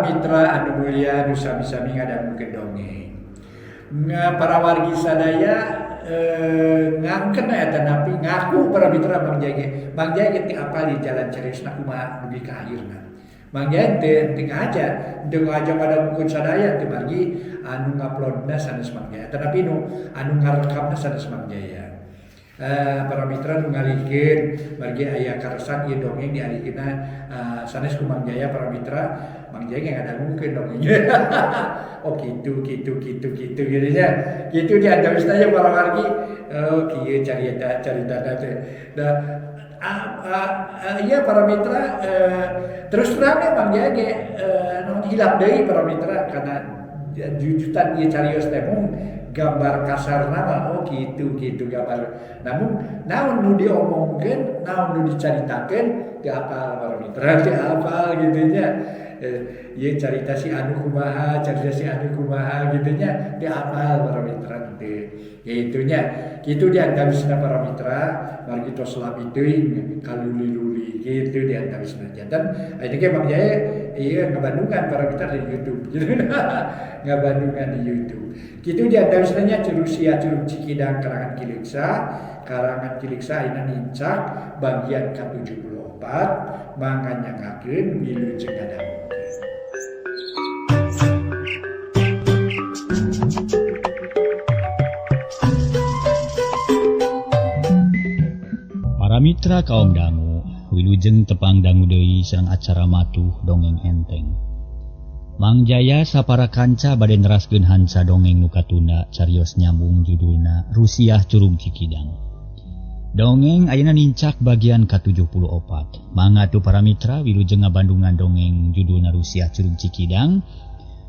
mitra anu mulia nu sami-sami ngadangukeun dongeng. Para wargi sadaya ngangkeun eta napi ngaku para mitra Mang Jaya ge. Mang Jaya ge teu apal di jalan cariosna kumaha dugi ka akhirna. Mang Jaya teu ngaja, teu ngaja ngadangukeun sadaya teu margi anu nguploadna sanes Mang Jaya. Tetapi nu anu ngarekamna sanes Mang Jaya. Para mitra nu ngalihkeun margi aya karesan ieu dongeng dialihkeunna sanes ku Mang Jaya para mitra Mang Jaya ge ngadangukeun dongeng. Oh kitu kitu kitu kitu kitu nya. Kitu di antawisna nya para wargi. Oh kieu carita caritana teh. Da iya para mitra terus terang ge Mang Jaya ge naon hilap deui para mitra kana jujutan ieu carios teh mung gambar kasar nama oh gitu gitu gambar namun naon nu diomongkeun naon nu dicaritakeun teu apal para mitra teu apal gitu nya. Ieu carita si anu kumaha carita si anu kumaha gitu nya teu apal para mitra teu kitu nya. Kitu di antawisna para mitra margi tos lami teuing kaluli-luli kitu di antawisna janten ayeuna ge Mang Jaya ieu ngabandungan para mitra di YouTube ngabandungan di YouTube. Kitu di antawisna nya Rusia Curug Cikidang karangan Ki Leuksa, karangan Ki Leuksa ayeuna nincak bagian ka-74 manganyangakeun wilujeng ngadangukeun. Para mitra kaum dangu, wilujeng tepang dangu deui sareng acara matuh dongeng enteng. Mang Jaya sapara kanca bade neraskeun hanca dongeng nu katunda carios nyambung judulna Rusiah Curug Cikidang. Dongeng ayeuna nincak bagian ka-74. Mangga atuh para mitra wilujeng ngabandungan dongeng judulna Rusiah Curug Cikidang.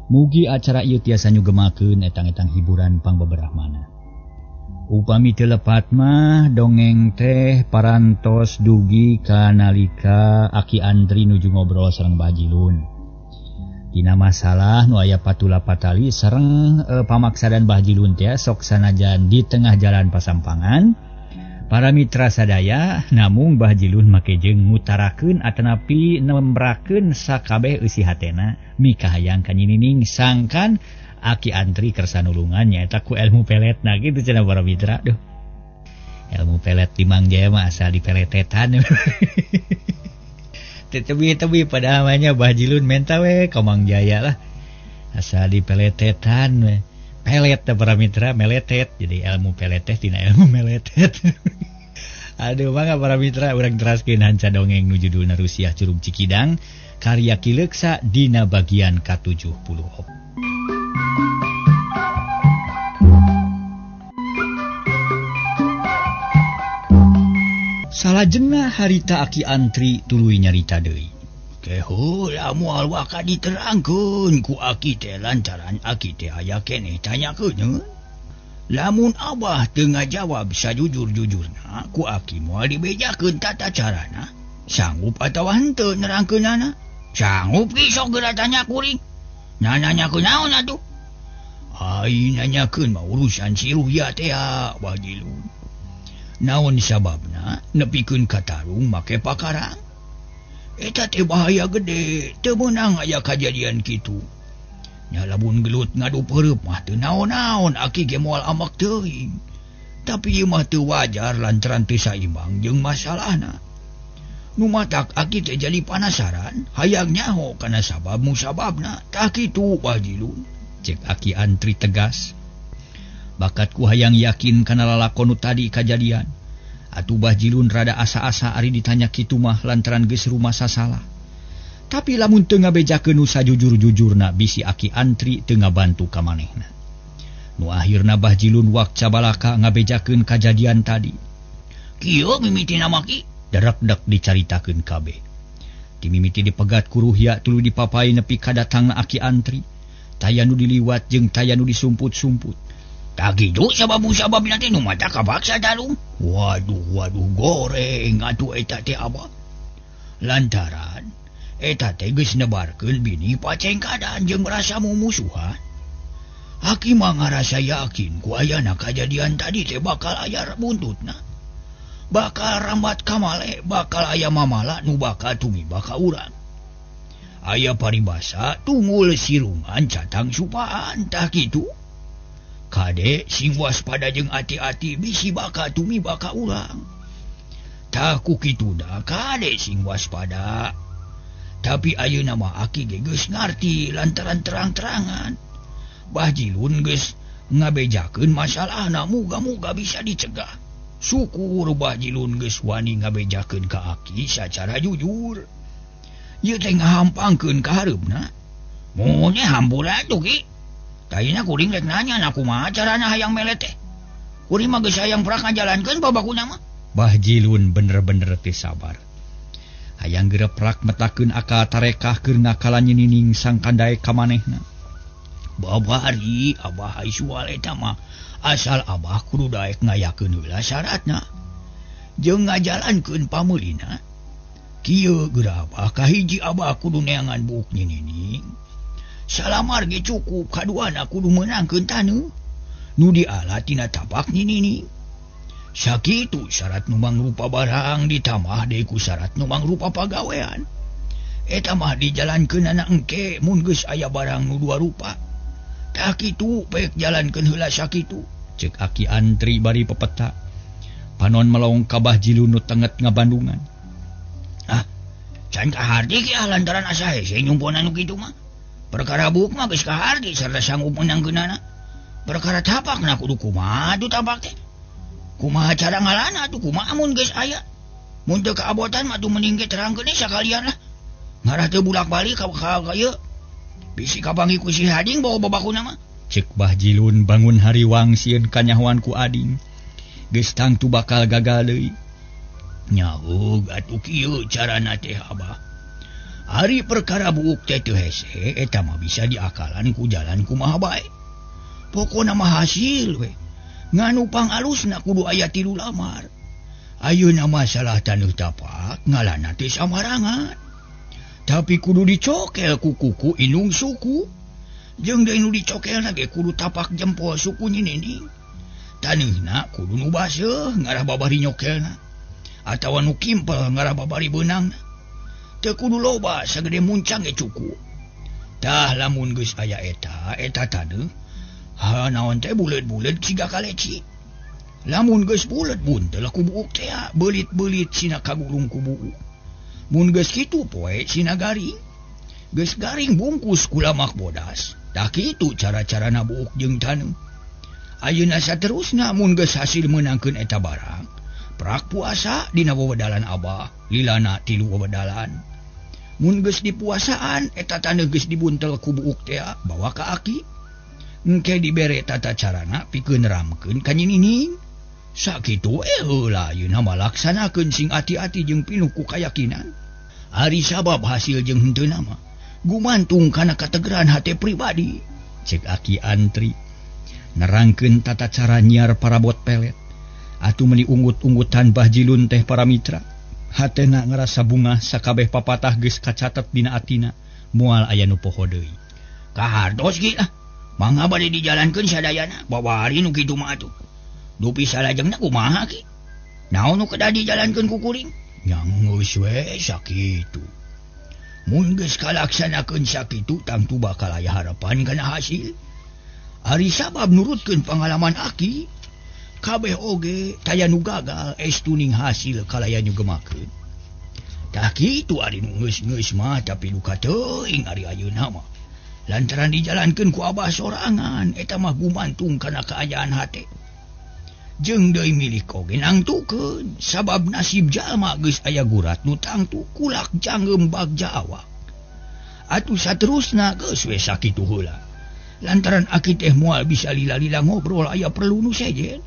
Mugi acara ieu tiasa nyugemakeun etang-etang hiburan pangbeberahmana. Upami teu lepat mah dongeng teh parantos dugi ka nalika Aki Andri nuju ngobrol sareng Bah Jilun. Dina masalah nu aya patula patali sareng pamaksadan Bah Jilun teh sok sanajan di tengah jalan pasampangan. Para mitra sadaya namung Bah Jilun make jeung ngutarakeun atanapi nembrakeun sakabeh eusi hatena mikahayang ka Nyi Nining sangkan Aki Andri kersa nulungan nyaeta ku ilmu pelet. Nah gitu cenah para mitra. Duh, ilmu pelet di Mang Jaya mah asal dipeletetan. Tebi-tebi pada amanya Bah Jilun menta we ka Mang Jaya lah asal dipeletetan we. Pelet teh para mitra meletet, jadi ilmu pelet teh tina ilmu meletet. Aduh mangga para mitra urang teraskeun hanca dongeng nu judulna Rusiah Curug Cikidang karya Ki Leuksa dina bagian ka-74. Salajengna harita Aki Antri tuluy nyarita deui. Keheula moal waka diterangkeun ku aki teh lantaran aki teh aya keneh tanyakeun. Lamun abah teu ngajawab sajujur-jujurna ku aki moal dibejakeun tata carana. Sanggup atawa henteu nerangkeunana? Sanggup ki sok geura tanya kuring. Nanyakeun naon atuh? Ai nanyakeun mah urusan si Ruhya teh Bah Jilun. Naon sababna nepikeun ka tarung make pakarang? Eta teh bahaya gede, teu meunang aya kajadian kitu. Nya lamun gelut ngadu peureub mah teu naon-naon aki ge moal amak teuing. Tapi ieu mah teu wajar lantaran teu saimbang jeung masalahna. Nu matak aki teh jadi panasaran, hayang nyaho kana sabab musababna. Tah kitu Bah Jilun, cek Aki Antri tegas. Bakat ku hayang yakin kana lalakon nu tadi kajadian. Atuh Bah Jilun rada asa-asa ari ditanya kitu mah lantaran geus rumasa salah. Tapi lamun teu ngabejakeun nu sajujur-jujurna bisi Aki Antri teu ngabantu ka manehna. Nu akhirna Bah Jilun wakca balaka ngabejakeun kajadian tadi. Kieu mimitina mah ki darakdak dicaritakeun kabeh. Dimimiti dipegat ku Ruhya tuluy dipapai nepi ka datangna Aki Antri. Taya nu diliwat jeung taya nu disumput-sumput. Tak gitu sabab-sabab nanti nu mata kapaksa tarung. Waduh waduh goreng atuh eta teh abah. Lantaran eta teh geus nebarkeun bini pacengkadan jeung merasa mumusuhan. Aki mah ngarasa yakin ku ayana kajadian tadi teh bakal aya buntutna. Bakal rambat kamale, bakal aya mamala nu bakal tumiba ka urang. Aya paribasa tunggul sirungan catang supaan tah kitu. Kade sing waspada jeung ati-ati bisi baka tumi baka urang. Tah ku kitu da kade sing waspada. Tapi ayeuna mah aki ge geus ngarti lantaran terang-terangan. Bah Jilun geus ngabejakeun masalahna muga-muga bisa dicegah. Syukur Bah Jilun geus wani ngabejakeun ka aki sacara jujur. Ieu teh ngahampangkeun ka hareupna. Mun hampura atuh ki. Tayina kuring rek nanya na kumaha carana hayang melet teh. Kuring mah geus hayang prak ngajalankeun babakuna mah. Bah Jilun bener-bener teu sabar. Hayang geura prak metakeun akal tarekah keur ngakalan nyinining sangkan daek ka manehna. Babari abah haisual eta mah asal abah kudu daek ngayakeun heula syaratna. Jeung ngajalankeun pameulina. Kieu geura abah kahiji abah kudu neangan buuk nyinining. Salamar ge cukup kaduana kudu meunangkeun taneuh. Nu diala tina tapak nyinining. Sakitu syarat nu mangrupa barang ditambah deui ku syarat nu mangrupa pagawean. Eta mah dijalankeunana engke mun geus aya barang nu dua rupa. Tah kitu pek jalankeun heula sakitu. Ceuk Aki Antri bari pepeta. Panon melong ka Bah Jilun nu tenget ngabandungan. Ah, can kaharti ki ah lantaran asa hese nyumponan nu kitu mah. Perkara buuk mah geus kaharti sarta sanggup meunangkeunana. Perkara tapakna kudu kumaha atuh tapak teh. Kumaha cara ngalana atuh kumaha mun geus aya. Mun teu kaabotan mah atuh mending ge terangkeun sakalian lah. Ngarah teu bulak-balik ka ieu. Bisi kapanggih ku si Ading bawa babakuna mah. Ceuk Bah Jilun bangun hariwang sieun kanyahoan ku Ading. Geus tangtu bakal gagal deui. Nyaho atuh kieu carana teh abah. Ari perkara buuk teh teu hese eta mah bisa diakalan ku jalan kumaha bae. Pokona mah hasil we. Nganu pangalusna kudu aya 3 lamar. Ayeuna masalah taneuh tapak ngalana teh samarangan. Tapi kudu dicokel ku kuku indung suku. Jeung deui nu dicokelna ge kudu tapak jempol suku nyinining. Taneuhna kudu nu baseuh ngarah babari nyokelna. Atawa nu kimpel ngarah babari beunangna. Teu kudu loba sagede muncang ge cukup. Tah lamun geus aya eta, eta taneuh ha naon teh buleut-buleut siga kaleci. Lamun geus buleut buntel ku buuk teh beulit-beulit sina kagulung ku buuk. Mun geus kitu poe sina garing. Geus garing bungkus ku lamak bodas. Tah kitu cara-carana buuk jeung taneuh. Ayeuna saterusna mun geus hasil meunangkeun eta barang, prak puasa dina wewedalan abah, lilana 3 wewedalan. Mun geus dipuasaan eta taneuh geus dibuntel ku buuk teh bawa ka aki. Engke dibere tata carana pikeun ramkeun ka nyinining. Sakitu we heula ayeuna mah laksanakeun sing ati-ati jeung pinuh ku kayakinan. Ari sabab hasil jeung henteu mah gumantung kana kategeran hate pribadi. Ceuk Aki Antri nerangkeun tata cara nyiar parabot pelet. Atuh meuni unggut-unggutan Bah Jilun teh para mitra. Hatena ngarasa bungah sakabeh papatah geus kacatet dina atina, moal aya nu poho deui. Kahartos ki lah. Mangga bade dijalankeun sadayana, babari nu kitu mah atuh. Dupi salajengna kumaha ki? Naon nu kedah dijalankeun ku kuring? Nya geus we sakitu. Mun geus kalaksanakeun sakitu tangtu bakal aya harapan kana hasil. Ari sabab nurutkeun pangalaman aki, kabeh oge taya nu gagal estuning hasil kalaya nyugemakeun. Tah kitu ari nu geus-geus mah tapi duka teuing ari ayeuna mah. Lantaran dijalankeun ku abah sorangan eta mah gumantung kana kaayaan hate. Jeung deui milik oge nangtukeun sabab nasib jalma geus aya gurat nu tangtu kulak janggem bagja awak. Atuh saterusna geus we sakitu heula. Lantaran aki teh moal bisa lila-lila ngobrol aya perlu nu sejen.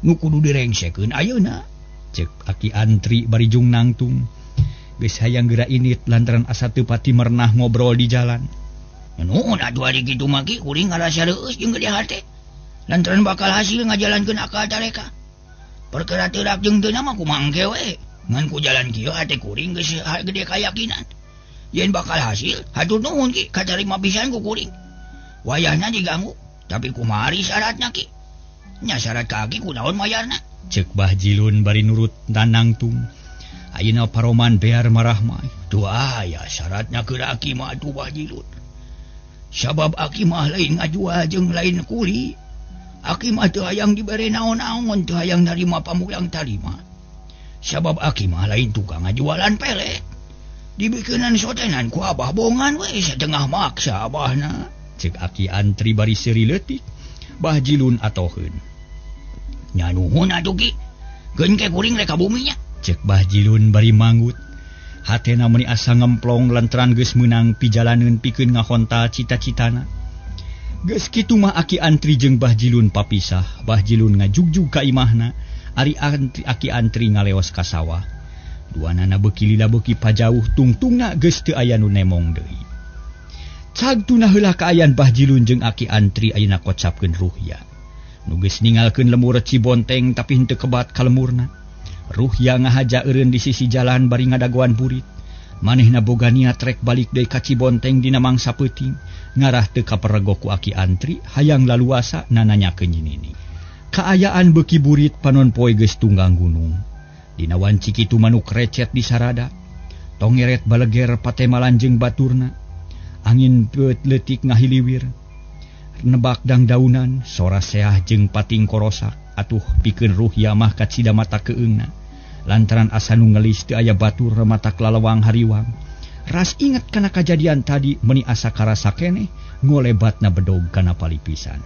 Nu kudu direngsekeun ayeuna. Ceuk Aki Antri bari jung nangtung. Geus hayang geura init lantaran asa teu pati merenah ngobrol di jalan. Nuhun atuh ari kitu mah ki kuring ngarasa reueus jeung gede hate. Lantaran bakal hasil ngajalankeun akal tareka. Perkara teu rak jeung teu mah kumaha engke we. Ngan ku jalan kieu hate kuring geus gede kayakinan. Yen bakal hasil, hatur nuhun ki katarima pisan ku kuring. Wayahna diganggu, tapi kumaha ari syaratna ki? Nya syarat ka aki kunaon mayarna? Ceuk Bah Jilun bari nurut nangtung. Ayeuna paroman bear marah mah tuh aya syaratna keur aki mah atuh Bah Jilun. Sabab aki mah lain ngajual jeung lain kuli. Aki mah teu hayang dibere naon-naon, teu hayang narima pamulang tarima. Sabab aki mah lain tukang ngajualan pelek. Dibikeunan sotenan ku abah bongan we satengah maksa abahna. Cek Aki Antri bari seuri leutik. Bah Jilun atoheun. Nya nuhun atuh ki. Geun ke kuring rek ka bumi nya. Cek Bah Jilun bari manggut. Hatena meuni asa ngemplong lantaran geus meunang pijalaneun pikeun ngahontal cita-citana. Geus kitu mah Aki Antri jeung Bah Jilun papisah. Bah Jilun ngajugjug ka imahna, ari antri Aki Antri ngaleos ka sawah. Duanana beuki lila beuki pajauh tungtungna geus teu aya nu nemong deui. Cag tuna heula kaayaan Bah Jilun jeung Aki Antri ayeuna kocapkeun Ruhya. Nu geus ningalkeun lemur Cibonteng tapi henteu kebat ka lemurna. Ruhya ngahaja eureun di sisi jalan bari ngadagoan burit. Manehna boga niat rek balik deui ka Cibonteng dina mangsa peuting. Ngarah teu kaperego ku Aki Antri hayang laluasa nananyakeun Nyi Nini. Kaayaan beuki burit panon poe geus tunggang gunung. Dina wanci kitu manuk recet di sarada. Tongeret baleger patemalan jeung baturna. Angin peut leutik ngahiliwir. Nebak dangdaunan, sora seah jeung pating korosak. Atuh pikeun Ruhya mah kacida mata keungna. Lantaran asa nu ngelis teu aya batur matak lalawang hariwang. Ras inget kana kajadian tadi meuni asa karasa keneh ngolebatna bedog kana palipisan.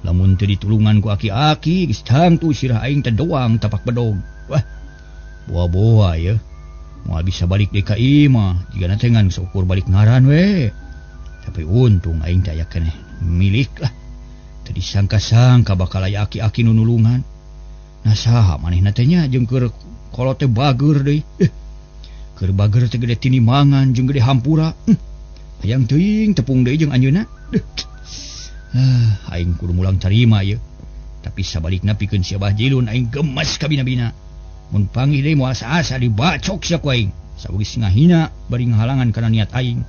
Lamun teu ditulungan ku aki-aki geus tangtu sirah aing teh doang tapak bedog. Wah, boa-boa ye. Moal bisa balik deui ka imah, jigana teh ngan saukur balik ngaran we. Tapi untung aing teh aya keneh milik lah. Teu disangka-sangka bakal aya aki-aki nu nulungan. Nah saha manehna teh nya jeung keur kolot teh bager deui. Keur bager teh gede tinimangan jeung gede hampura. Hayang teuing tepung deui jeung anjeunna. Aing kudu mulang tarima ieu. Tapi sabalikna pikeun si Abah Jilun aing gemes kabina-bina. Mun panggih deui moal asa-asa dibacok sia ku aing. Sageus ngahina bari ngahalangan kana niat aing.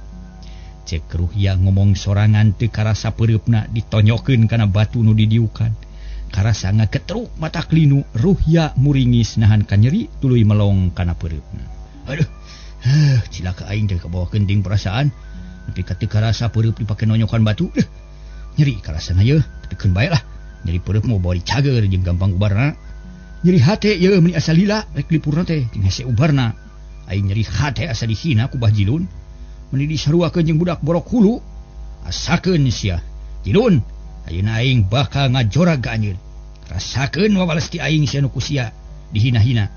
Cek Ruhya ngomong sorangan teu karasa peureupna ditonyokeun kana batu nu didiukan. Karasa ngaketruk mata klinu, Ruhya muringis nahan kanyeri tuluy melong kana peureupna. Aduh, cilaka aing teh kabawa kenting perasaan. Nepi ka teu karasa peureub dipake nonyokan batu. Nyeri karasana yeuh, tapi keun bae lah. Nyeri peureub mah bawa dicager jeung gampang ubarna. Nyeri hate yeuh meuni asa lila rek lipurna teh jeung hese ubarna. Aing nyeri hate asa dihina ku Bah Jilun. Meuni disaruakeun jeung budak borok hulu. Asakeun sia. Jilun, ayeuna aing bakal ngajorag ka anjeun. Rasakeun wawales ti aing sia nu ku sia dihina-hina.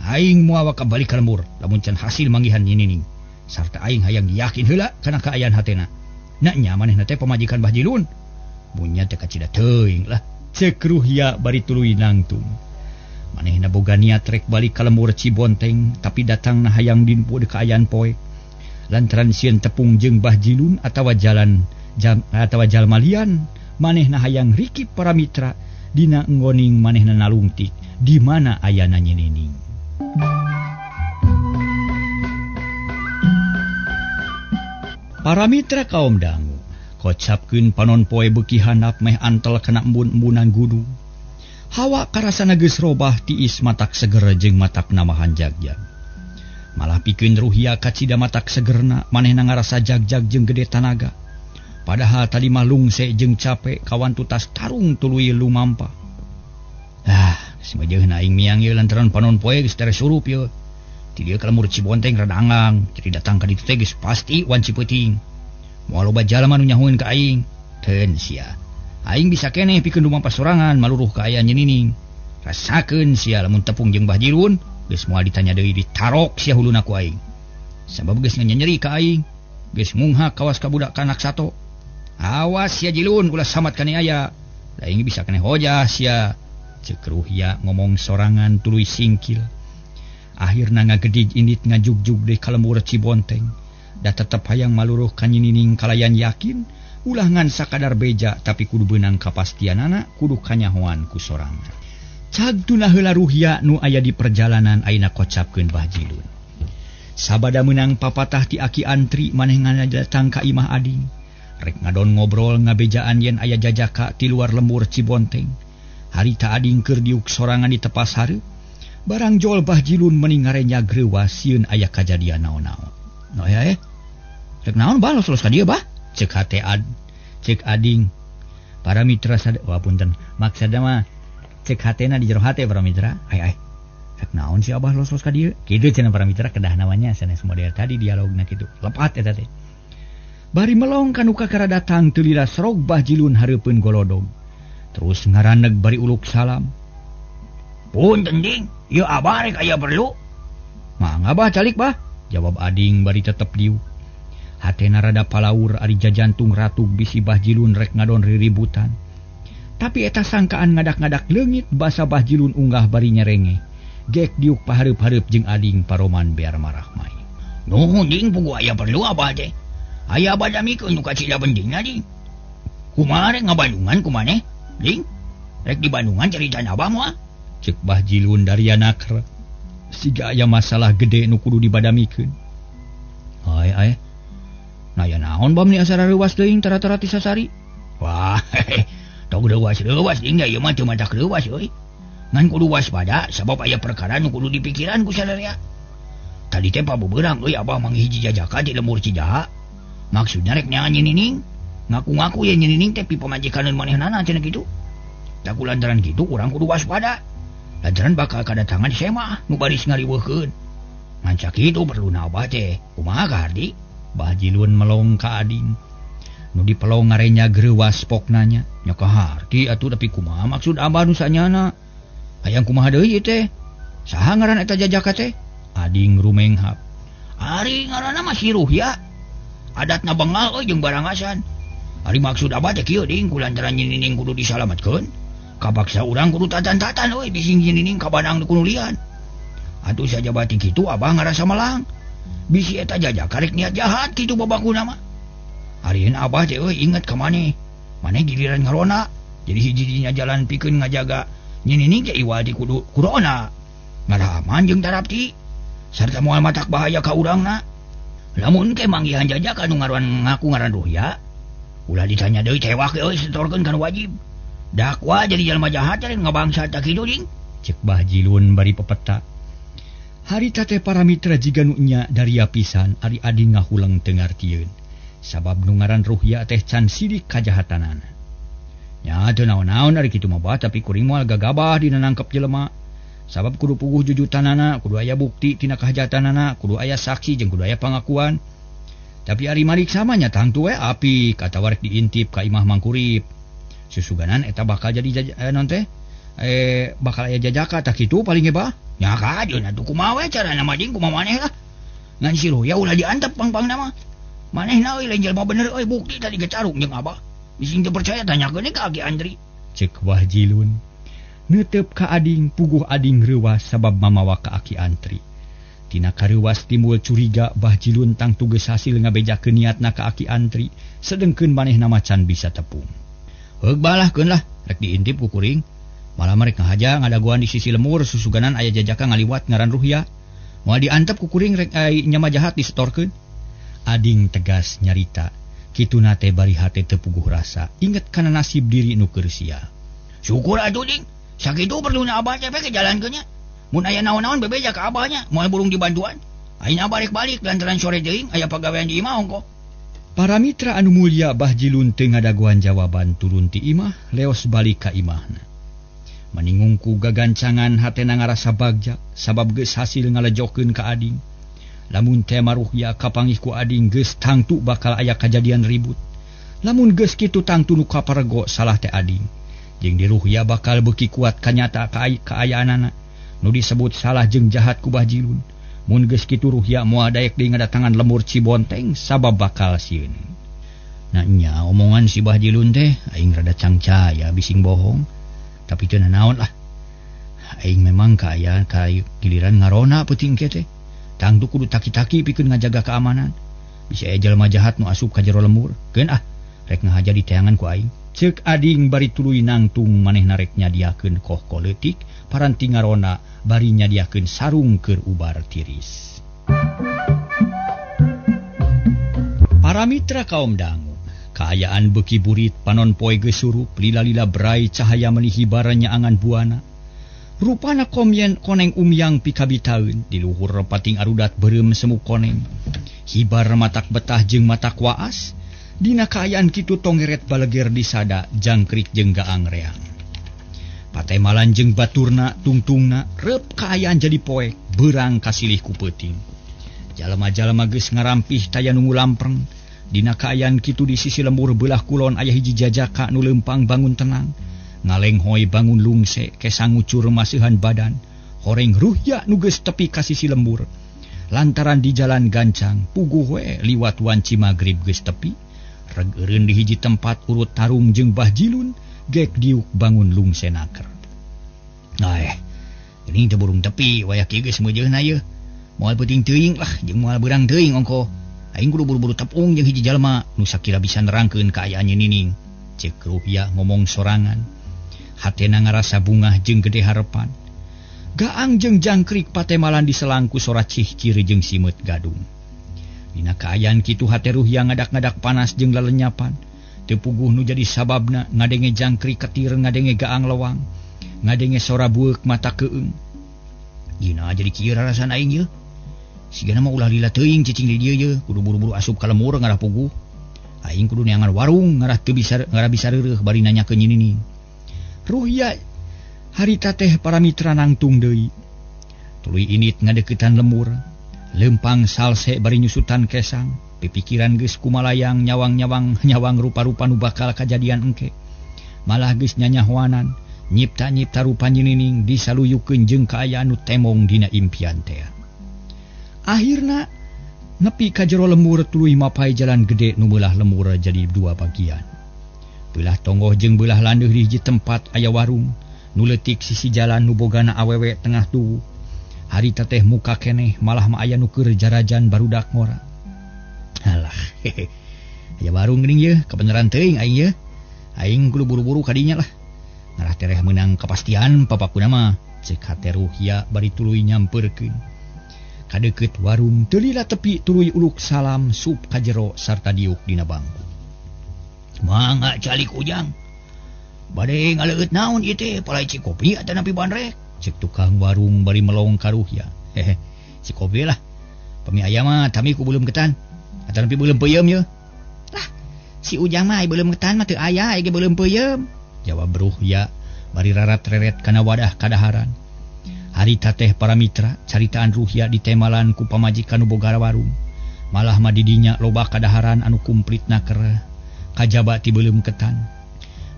Aing moal bakal balik ka lembur lamun can hasil manggihan Nyi Nining. Sarta aing hayang yakin heula kana kaayaan hatena. Na nya manehna teh pamajikan Bah Jilun. Munya teh kacida teuing lah. Ceuk Ruhya bari tuluy nangtung. Manehna boga niat rek balik ka lembur Cibonteng tapi datangna hayang dinpu di kaayaan poe. Lantaran sieun tepung jeung Bah Jilun atawa jalan jam atawa jalmalian manehna hayang rikip para mitra dina nggoning manehna nalungtik di mana ayana Nyi Nining. Para mitra kaum dangu kocapkeun panon poe beuki handap meh antel kana embun-embunan gunung. Hawa karasana geus robah tiis matak seger jeung matak namahan jagjag. Malah pikeun Ruhya kacida matak segerna manehna ngarasa jagjag jeung gede tanaga. Padahal tadi mah lungse jeung capek kawan tutas tarung tuluy lumampa. Ah, simeujeuna aing miang ieu lantaran panon poe geus tere surup ieu. Ti dieu ka lembur Cibonteng rada anggang, jadi datang ka ditu teh geus pasti wanci peuting. Moal loba jalma nu nyahoeun ka aing. Teun sia. Aing bisa keneh pikeun lumampa sorangan maluruh kaayaan Nyi Nining. Rasakeun sia lamun tepung jeung Bah Jilun geus moal ditanya deui ditarok sia huluna ku aing. Sabab geus nyeri ka aing, geus munghak kawas ka budak kanak sato. Awas sia Jilun ulah samat kane aya. Da aing bisa keneh hojah sia. Ceuk Ruhya ngomong sorangan tuluy singkil. Akhirna ngagedig indit ngajugjug deui ka lembur Cibonteng. Da tetep hayang maluruh ka Nyi Nining kalayan yakin ulah ngan sakadar beja tapi kudu beunang kapastianana kudu kanyahoan ku sorangan. Cag tuna heula Ruhya nu aya di perjalanan ayeuna kocapkeun Bah Jilun. Sabada meunang papatah ti Aki Antri maneh datang ka imah ading. Rek ngadon ngobrol ngabejaan yen aya jajaka ti luar lembur Cibonteng. Harita ading keur diuk sorangan di tepas hareup. Barang jol Bah Jilun meni ngarenya greuwas sieun aya kajadian naon-naon. No ya rek naon bah los-los ka dieu bah? Cek hate ad, cek ading. Para mitra sad, wah punten, maksudna mah cek hatena di jero hate para mitra. Ai ai. Rek naon si abah los-los ka dieu? Kitu cenah para mitra kedah namanya sanes model tadi dialogna kitu. Lepat eta teh. Bari melong kanu kakara datang teu lila serog Bah Jilun hareupeun golodog. Terus ngaraneg bari uluk salam. Punten ding, ieu abah rek aya perlu. Mangga bah calik bah, jawab ading bari tetep diuk. Hatena rada palaur ari jajantung ratug bisi Bah Jilun rek ngadon riributan. Tapi eta sangkaan ngadak-ngadak leungit basa Bah Jilun unggah bari nyerenge. Gek diuk pahareup-hareup jeung ading paroman biar marah mai. Nuhun ding puguh aya perlu abah teh. Aya abah damikeun nu kacida pentingna ding. Kumaha rek ngabandungan kumaneh? Ding, rek di Bandungan caritana abah moal. Cek Bah Jilun dari anakra. Siga aya masalah gede nu kudu dibadamikeun. Ai ai. Nah ya naon bam ni asa reuwas teuing tara-tara ti sasari. Wah, tong reuwas-reuwas ding ieu mah teu matak reuwas euy. Ngan kudu waspada sabab aya perkara nu kudu dipikiran ku sadaya. Tadi teh pabeberang euy abah manggih hiji jajaka di lembur Cijaha. Maksudna rek neangan nyinining. Ngaku-ngaku ye nyinining teh pipamajikaneun manehnana cenah kitu. Tak lantaran kitu urang kudu waspada. Lantaran bakal kadatangan semah nu baris ngariweuhkeun. Ngan sakitu perluna abah teh. Kumaha ka Hardi? Bah Jilun melong ka ading. Nu dipelong ngarenya greuwas poknanya. Nya ka Hardi atuh tapi kumaha maksud abah nu sanyana? Hayang kumaha deui teh? Saha ngaran eta jajaka teh? Ading rumenghap. Ari ngaranna mah si Ruhya. Adatna bengal euy jeung barangasan. Ari maksud abah teh kieu ding kulantaran nyinining kudu disalametkeun. Kapaksa urang kudu tatan-tatan euy bising nyinining kabanang kunulian. Atuh sajabati kitu abah ngarasa melang. Bisi eta jajaka rek niat jahat kitu babakuna mah. Arieun abah teh euy inget ka maneh. Maneh giliran ngarona. Jadi hiji-hijinya jalan pikeun ngajaga nyinining teh iwal di kudu kurona. Ngaraman jeung tarapti sarta moal matak bahaya ka urangna. Lamun ke manggihan jajaka nu ngaran ngaku ngaran Ruhya, ulah ditanya deui tewak euy setorkeun kana wajib. Dakwa jadi jalma jahat teh ngabangsa ta kitu ding. Cek Bah Jilun bari pepeta. Harita teh para mitra jiga nu nya daria pisan ari ading ngahuleng teu ngartieun. Sabab nu ngaran Ruhya teh can sidik kajahatanana. Nya teu naon-naon ari kitu mah bah tapi kuring moal gagabah dina nangkep jelema. Sabab kudu puguh jujutanana, kudu aya bukti tina kahajatanana, kudu aya saksi jeung kudu aya pangakuan. Tapi ari mariksa mah nya tangtu we apik atawa rek diintip ka imah Mangkurip. Susuganan eta bakal jadi non teh bakal aya jajaka tah kitu paling ge bah. Nya kajeun atuh kumaha we carana mah ding kumaha maneh lah. Ngan si Ruhya ulah diantep pang-pangna mah. Manehna euy lain jelema bener euy bukti tadi gecaruk jeung abah. Bising teu percaya tanyakeun ka Aki Andri. Cek Bah Jilun. Neuteup ka ading puguh ading reuwas sabab mamawa ka Aki Antri. Tina kareuwas timbul curiga Bah Jilun tangtu geus hasil ngabejakeun niatna ka Aki Antri, sedengkeun manehna macan bisa tepung. Heug balahkeun lah, rek diintip ku kuring. Malah rek ngahaja ngadagoan di sisi lemur susuganan aya jajaka ngaliwat ngaran Ruhya. Moal diantep ku kuring rek nyama jahat disetorkeun. Ading tegas nyarita, kituna teh bari hate teu puguh rasa, inget kana nasib diri nu keur sia. Syukur atuh ding. Sakitu perluna abah teh ke jalankeun nya. Mun aya naon-naon bebeja ka abahnya, moal burung dibantuan. Ayeuna abah rek balik lantaran sore teuing aya pagawean di imah ongkoh. Para mitra anu mulia Bah Jilun teu ngadagoan jawaban turun ti imah, leos balik ka imahna. Maningungku gagancangan hatena ngarasa bagja sabab geus hasil ngalejokeun ka ading. Lamun teh Ruhya kapanggih ku ading geus tangtu bakal aya kajadian ribut. Lamun geus kitu tangtu nu kaparego salah teh ading. Jeung di Ruhya bakal beuki kuat kanyata kaayaanana nu disebut salah jeung jahat ku Bah Jilun. Mun geus kitu Ruhya moal daek deui ngadatangan lembur Cibonteng sabab bakal sieun. Nah nya omongan si Bah Jilun teh aing rada cangcaya bising bohong. Tapi teu nanaon lah. Aing memang kaayaan ka giliran ngarona peuting ke teh. Tangtu kudu taki-taki pikeun ngajaga keamanan. Bisa aya jelema jahat nu asup ka jero lembur. Keun ah, rek ngahaja di teangan ku aing. Ceuk ading bari tuluy nangtung manehna rek nyadiakeun kohko leutik paranti ngarona bari nyadiakeun sarung keur ubar tiris. Para mitra kaum dangu, kaayaan beuki burit panon poe geus surup lila-lila brai cahaya meni hibaran nyaangan buana. Rupana komyen koneng umyang pikabitaeun di luhur pating arudat beureum semu koneng. Hibar matak betah jeung matak waas. Dina kaayaan kitu tongeret baleger disada jangkrik jeung gaang reang. Patemalan jeung baturna tungtungna reup kaayaan jadi poek beurang kasilih ku peuting. Jalma-jalma geus ngarampih taya nu lampreng. Dina kaayaan kitu di sisi lembur beulah kulon aya hiji jajaka nu leumpang bangun tenang. Ngalenghoy bangun lungse kesang ngucur maseuhan badan. Horeng Ruhya nu geus tepi ka sisi lembur. Lantaran di jalan gancang puguh we liwat wanci magrib geus tepi. Reg eureun di hiji tempat urut tarung jeung Bah Jilun gek diuk bangun lungse naker. Nah, ini teh burung tepi wayah kieu geus meujeuna yeuh. Moal peuting teuing lah jeung moal beurang teuing ongko. Aing kudu buru-buru tepung jeung hiji jalma nu sakira bisa nerangkeun kaayaan Nyi Nining. Ceuk Ruhya ngomong sorangan. Hatena ngarasa bungah jeung gede harepan. Gaang jeung jangkrik patemalan diselangku sora cihcir jeung simeut gadung. Dina kaayaan kitu hate Ruhya ngadak-ngadak panas jeung lalenyapan. Teu puguh nu jadi sababna ngadenge jangkrik ketir, ngadenge gaang lewang, ngadenge sora bueuk mata keung. Dina jadi kieu rarasaan aing yeuh. Sigana mah ulah lila teuing cicing di dieu yeuh, kudu buru-buru asup ka lemur ngarah puguh. Aing kudu neangan warung ngarah teu bisa ngarah bisa reureuh bari nanyakeun Nyi Nining. Ruhya harita teh para mitra nangtung deui. Tuluy init ngadeuketan lemur. Lempang salse bari nyusutan kesang, pipikiran geus kumalayang nyawang-nyawang nyawang rupa-rupa nu bakal kajadian engke. Malah geus nyanyahoanan, nyipta-nyipta rupa Nyi Nining disaluyukeun jeung kaayaan nu temong dina impian teh. Akhirna nepi ka jero lemur tuluy mapai jalan gede nu beulah lemur jadi dua bagian. Beulah tonggoh jeung beulah landeuh di hiji tempat aya warung nu leutik sisi jalan nu bogana awewe tengah tuwuh. Harita teh muka keneh malah mah aya nu keur jarajan barudak ngora. Alah, hehe. Aya warung geuning yeuh, kabeneran teuing aing yeuh. Aing kudu buru-buru ka dinya lah. Ngarah tereh meunang kapastian papakuna mah. Ceuk hate Ruhya bari tuluy nyampeurkeun. Kadeukeut warung teu lila tepi tuluy uluk salam sup ka jero sarta diuk dina bangku. Mangga calik ujang. Bade ngaleueut naon ieu teh, palai cikopi atanapi bandrek? Cek tukang warung bari melong ka Ruhya. Hehe, si kopi lah. Pami aya mah tami ku beuleum ketan. Atanapi beuleum peuyeum yeuh. Lah, si ujang mah beuleum ketan mah teu aya, ge beuleum peuyeum. Jawab Ruhya bari rarat-reret kana wadah kadaharan. Harita teh para mitra caritaan Ruhya ditemalan ku pamajikan nu boga warung. Malah mah di dinya loba kadaharan anu kumplit naker kajaba ti beuleum ketan.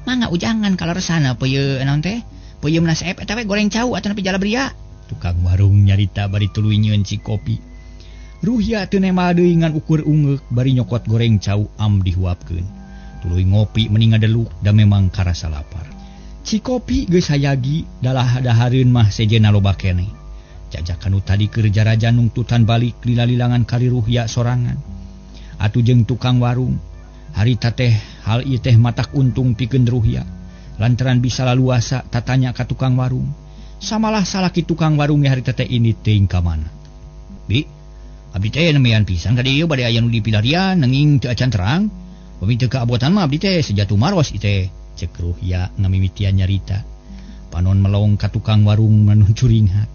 Mangga ujangan kaleresana peuyeum naon teh? Peuyeum nasep eta we goreng cau atanapi jalabria. Tukang warung nyarita bari tuluy nyieun cikopi. Ruhya teu nemal deui ngan ukur ungeuk bari nyokot goreng cau am dihuapkeun. Tuluy ngopi meni ngadeluk da memang karasa lapar. Cikopi geus hayagi dalah dahareun mah sejenna loba keneh. Jajakan nu tadi keur jarajan nungtutan balik lila-lilangan kali Ruhya sorangan. Atuh jeung tukang warung. Harita teh hal ieu teh matak untung pikeun Ruhya. Lantaran bisa laluasa tatanya ka tukang warung. Samalah salaki tukang warung harita teh ini teuing ka mana. Bi, abdi teh nemean pisan ka dieu bade aya nu dipilarian nanging teu acan terang. Pami teu kaabotan mah abdi teh sejatu maros ieu teh. Ceuk Ruhya ngamimitian nyarita. Panon melong ka tukang warung manu curinghat.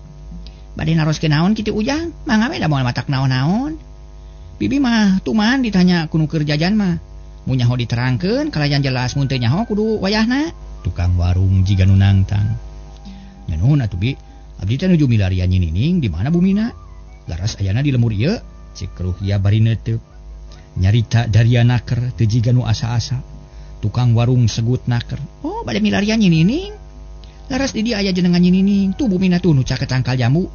Bade naroskeun naon kitu ujang? Mangga we da moal matak naon-naon. Bibi mah tuman ditanya ku nu keur jajan mah. Mun nyaho diterangkeun kalayan jelas mun teu nyaho kudu wayahna. Tukang warung jiga nu nangtang. Nya nuhun atuh bi, abdi teh nuju milarian Nyi Nining di mana bumina? Laras ayana di lemur ieu. Ceuk Ruhya bari neuteub. Nyarita daria naker teu jiga nu asa-asa. Tukang warung segut naker. Oh, bade milarian Nyi Nining. Laras di dieu aya jenengan Nyi Nining. Tuh bumina tuh nu caket tangkal jamu.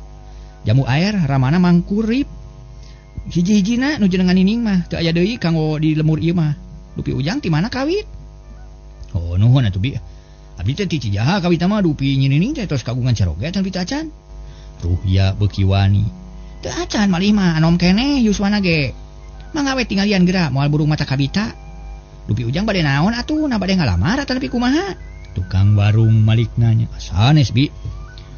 Jamu air ramana mangkurip. Hiji-hijina nu jenengan Nining mah teu aya deui kanggo di lemur ieu mah. Dupi ujang ti mana kawit? Oh, nuhun atuh bi. Abdi teh ti Cijaha kawit mah dupi Nyi Nining teh tos kagungan caroge tan pita acan. Ruhya beuki wani. Teu acan malih mah anom keneh yuswana ge. Mangga we tinggalian geura moal burung mata kabita. Dupi ujang bade naon atuh, na bade ngalamar atanapi kumaha? Tukang warung malik nanya. Sanes bi.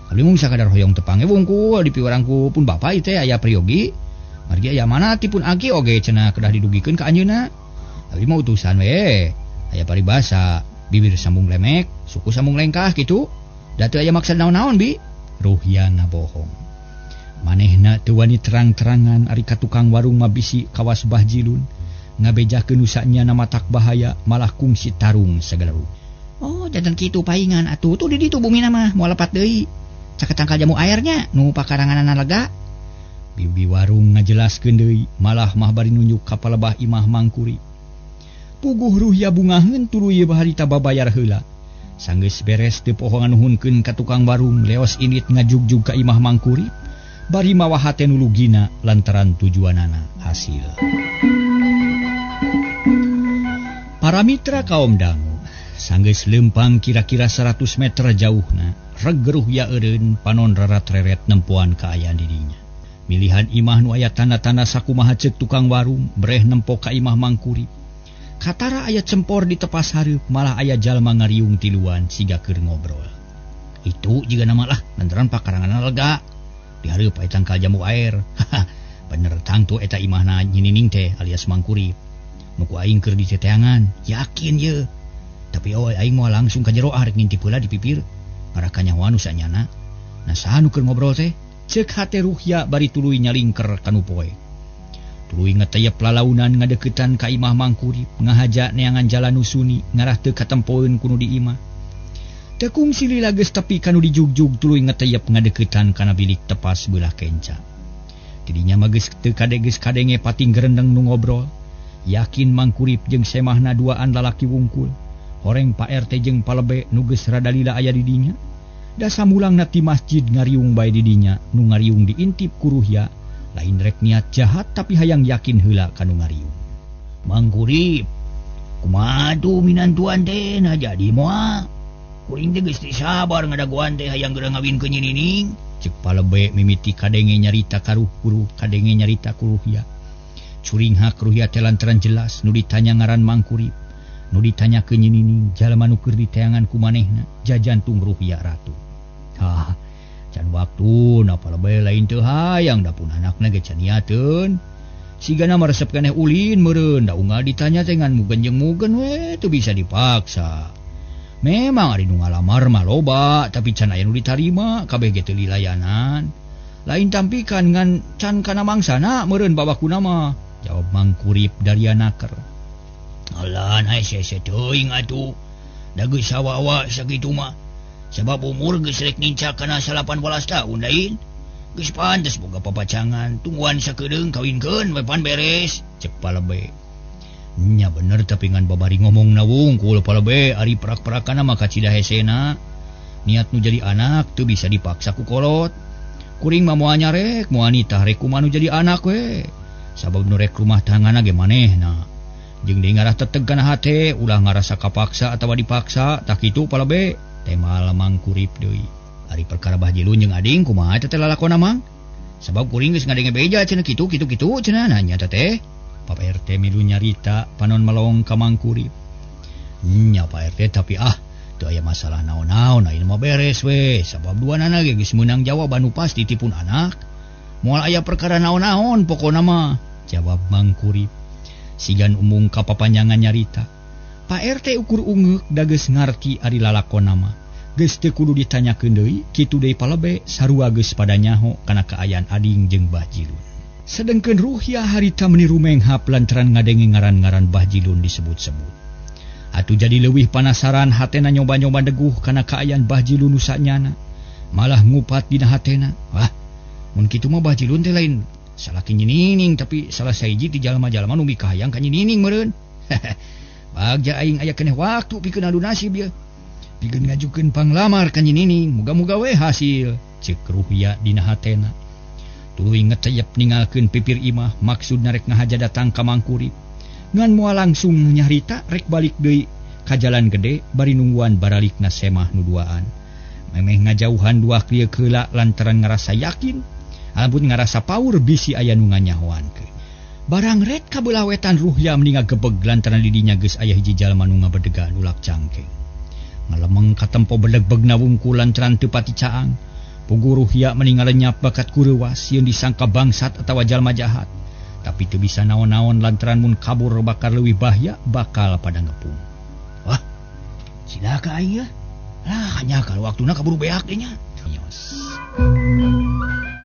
Abdi mung sakadar hoyong tepange wungkul di piwarangku pun bapa ieu teh aya priyogi. Margi aya mana ti pun aki oge cenah kedah didugikeun ka anjeunna. Abdi mah utusan we. Aya paribasa, bibir sambung lemek, suku sambung lengkah gitu. Da teu aya maksud naon-naon bi. Ruhya ngabohong. Manehna teu wani terang-terangan ari ka tukang warung mah bisi kawas Bah Jilun. Ngabejakeun nu sanyana matak bahaya malah kungsi tarung sagala rupa. Oh, jantan kitu paingan atuh tuh di ditu bumina mah moal lepat deui. Caket tangkal jamu airnya nu pakaranganana lega. Bibi warung ngajelaskeun deui malah mah bari nunjuk ka palebah imah Mangkuri. Puguh Ruhya bungaheun tuluy harita babayar heula. Sanggeus beres teu poho nganuhunkeun ka tukang warung leos indit ngajugjug ka imah Mangkuri bari mawa hate nu lugina lantaran tujuanana hasil. Para mitra kaum dangu sanggeus lempang kira-kira 100 meter jauhna reg Ruhya eureun panon rarat-reret nempoan kaayaan didinya. Milihan imah nu aya tanda-tanda sakumaha ceuk tukang warung breh nempo ka imah Mangkuri. Katara aya cempor di tepas hareup malah aya jalma ngariung tiluan siga keur ngobrol. Itu jiga nama lah lantaran pakaranganna lega. Di hareup aya tangkal jamu air. Bener tangtu eta imahna Nyi Nining teh alias Mangkuri. Nu ku aing keur diteteangan, yakin ye. Tapi oh aing moal langsung ka jero arek ngintip heula di pipir. Ngarah kanyahoan nu sanyana. Nah saha nu keur ngobrol teh? Ceuk hate Ruhya bari tuluy nyalingker kanu poe. Tuluy ngeteyep lalaunan ngadeukeutan ka imah Mangkurip, ngahaja neangan jalan nu suni ngarah teu katempoeun ku nu di imah. Teu kungsi lila geus tepi ka nu dijugjug tuluy ngeteyep ngadeukeutan kana bilik tepas beulah kenca. Tidinya mah geus teu kadegeus kadenge pating gerendeng nu ngobrol. Yakin Mangkurip jeung semahna duaan lalaki wungkul. Horeng Pak RT jeung palebe nu geus rada lila aya di dinya. Dasa mulangna ti masjid ngariung bae di dinya, nu ngariung diintip ku Ruhya, lain rek niat jahat tapi hayang yakin heula ka nu ngariung. Mangkurip, kumaha tuh minantuan teh nah jadi moal. Kuring teh geus teu sabar ngadagoan teh hayang geura ngawinkeun Nyi Nining. Ceuk palebe mimiti kadenge nyarita ka Ruh, kadenge nyarita ku Ruhya. Curinghak Ruhya teh lantaran jelas nu ditanya ngaran Mangkurip, nu ditanya ke Nyi Nining jalma nu keur diteangan ku manehna jajantung Ruhya ratu. Hah, can waktu napa lebih lain teu hayang da pun anakna ge can niateun. Sigana meresep keneh ulin meureun da unggal ditanya teh ngan mugen jeung mugen we teu bisa dipaksa. Memang ari nu ngalamar mah loba tapi can aya nu ditarima kabeh ge teu lilayanan. Lain tampikan ngan can kana mangsana meureun babakuna mah. Jawab Mangkurip daria naker. Alah nae sese teuing atuh. Da geus sawawa sakitu mah. Sebab umur geus rek nincak kana 18 tahun lain. Geus pantes boga papacangan, tungguan sakedeung kawinkeun we pan beres. Ceuk palebe. Nya bener tapi ngan babari ngomongna wungkul palebe ari prak-prakana mah kacida hesena. Niat nu jadi anak teu bisa dipaksa ku kolot. Kuring mah moal nyarek, moal nitah rek kumaha nu jadi anak we. Sabab nu rek rumah tanggana ge manehna. Jeung deui ngarah teteg kana hate, ulah ngarasa kapaksa atawa dipaksa, tah kitu palebe. Temal Mangkurip deui. Ari perkara Bah Jilun jeung ading kumaha teh lalakona Mang? Sabab kuring geus ngadenge beja cenah kitu kitu kitu cenah nanya teh teh. Pak RT milu nyarita panon melong ka Mangkurip. Nya Pak RT tapi ah teu aya masalah naon-naon ayeuna mah beres we. Sabab duanana ge geus meunang jawaban nu pasti tipun anak. Moal aya perkara naon-naon pokona mah. Jawab Mangkurip. Sigan umung ka papanjangan nyarita. Pak RT ukur ungeuk da geus ngarti ari lalakona mah. Geus teu kudu ditanyakeun deui, kitu deui palebe sarua geus pada nyaho kana kaayaan ading jeung Bah Jilun. Sedengkeun Ruhya harita meuni rumenghap lantaran ngadenge ngaran-ngaran Bah Jilun disebut-sebut. Atuh jadi leuwih panasaran hatena nyoba-nyoba deguh kana kaayaan Bah Jilun nu sanyana. Malah ngupat dina hatena. Wah, mun kitu mah Bah Jilun teh lain salaki Nyi Nining tapi salah sahiji ti jalma-jalma nu mikahayang ka Nyi Nining meureun. Bagja aing aya keneh waktu pikeun adu nasib ieu. Pikeun ngajukeun panglamar ka Nyi Nining, muga-muga we hasil. Ceuk Ruhya dina hatena. Tuluy ngeteyep ninggalkeun pipir imah maksudna rek ngahaja datang ka Mangkurip. Ngan moal langsung nyarita rek balik deui ka jalan gede bari nungguan baralikna semah nu duaan. Memeh ngajauhan dua krieu heula lantaran ngarasa yakin, alamun ngarasa paur bisi aya nu nganyahoankeun. Barang ret ka beulah wetan Ruhya meni ngagebeg lantaran di dinya geus aya hiji jalma nu ngabedegan ulak cangkeng. Ngalemeng katempo bedegbegna wungkul lantaran teu pati caang. Puguh Ruhya meni ngalenyap bakat kureuwas sieun disangka bangsat atawa jalma jahat. Tapi teu bisa naon-naon lantaran mun kabur bakal leuwih bahaya bakal pada ngepung. Wah, cilaka aing ya. Lah hanya kalau waktuna kaburu beak nya. Nyos.